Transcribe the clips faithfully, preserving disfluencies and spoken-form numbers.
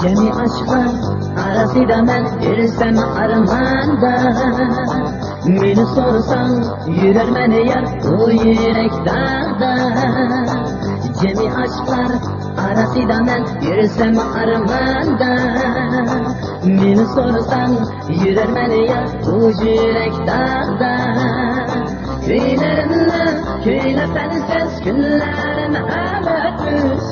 جىمى ئاشۇقلار ئارىسىدا مەن يۈرسەم ئارماندا، مېنى سورىساڭ يۈرەرمەن يار بۇ يۈرەك داغدا. جىمى ئاشۇقلار ئارىسىدا مەن يۈرسەم ئارماندا، مېنى سورىساڭ يۈرەرمەن يار بۇ يۈرەك داغدا. كۈيلىرىمنى كۈيلەپ سەنسىز كۈنلەرنى ئەۋەتمىش.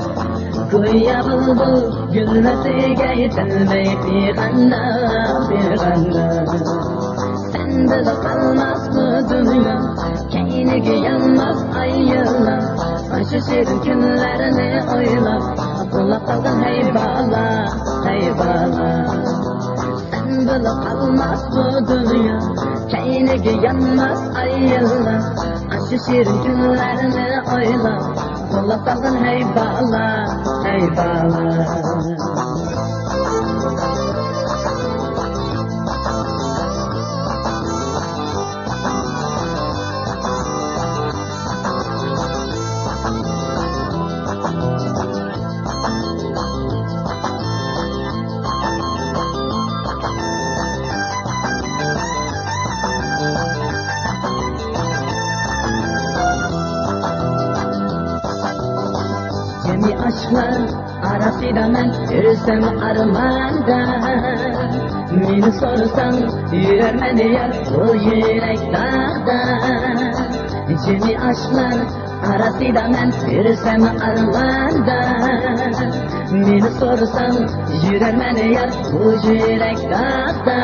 گويا بۇلبۇل گۈللەرگە يېتەلمەي پىغاندا، پىغاندا. سەن بىلەن قالماس بۇ دۇنيا، كەينىگە يانماس ئاي يىللار. ئاشۇ شېرىن كۈنلەرنى ئويلاپ، ئۇخلاپ قالغىن ھەي بالا، ھەي بالا. سەن بىلەن قالماس بۇ دۇنيا، كەينىگە يانماس ئاي يىللار. ئاشۇ شېرىن كۈنلەرنى ئويلاپ، ئۇخلاپ قالغىن ھەي بالا، ھەي بالا. جىمى ئاشۇقلار ئارىسىدا مەن يۈرسەم ئارماندا، مېنى سورىساڭ يۈرەرمەن يار بۇ يۈرەك داغدا. جىمى ئاشۇقلار ئارىسىدا مەن يۈرسەم ئارماندا، مېنى سورىساڭ يۈرەرمەن يار بۇ يۈرەك داغدا.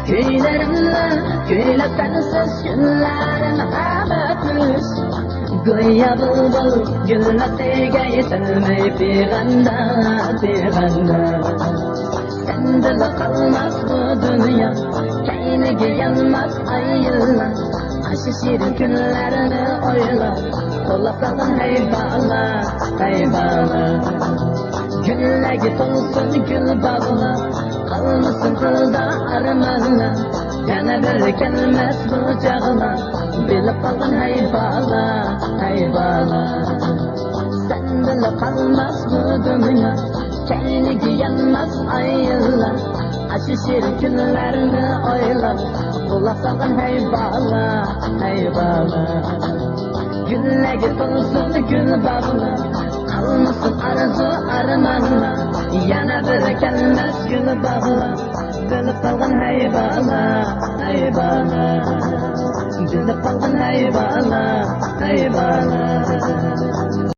كۈيلىرىمنى كۈيلەپ سەنسىز كۈنلەرنى ئەۋەتمىش. گويا بۇلبۇل گۈللەرگە يېتەلمەي پىغاندا، پىغاندا. سەندىلا قالماس بۇ دۇنيا، كەينىگە يانماس ئاي يىللار. ئاشۇ شېرىن كۈنلەرنى ئويلاپ، ئۇخلاپ قالغىن ھەي بالا، ھەي بالا. گۈللەرگە تولسۇن گۈل باغلار، قالمىسۇن قىلدا ئارمانلار. يەنە بىر كەلمەس بۇ چاغلار، بىلىپ قالغىن ھەي بالا، ھەي بالا. سەندىلا قالماس بۇ دۇنيا، كەينىگە يانماس ئاي يىللار. ئاشۇ شېرىن كۈنلەرنى ئويلاپ، ئۇخلاپ قالغىن ھەي بالا، ھەي بالا. گۈللەرگە تولسۇن گۈل باغلار، قالمىسۇن ئارزۇ ئارمانلار. يەنە بىر كەلمەس گۈل باغلار، بىلىپ قالغىن ھەي بالا، ھەي بالا. بىلىپ قالغىن ھەي بالا، ھەي بالا.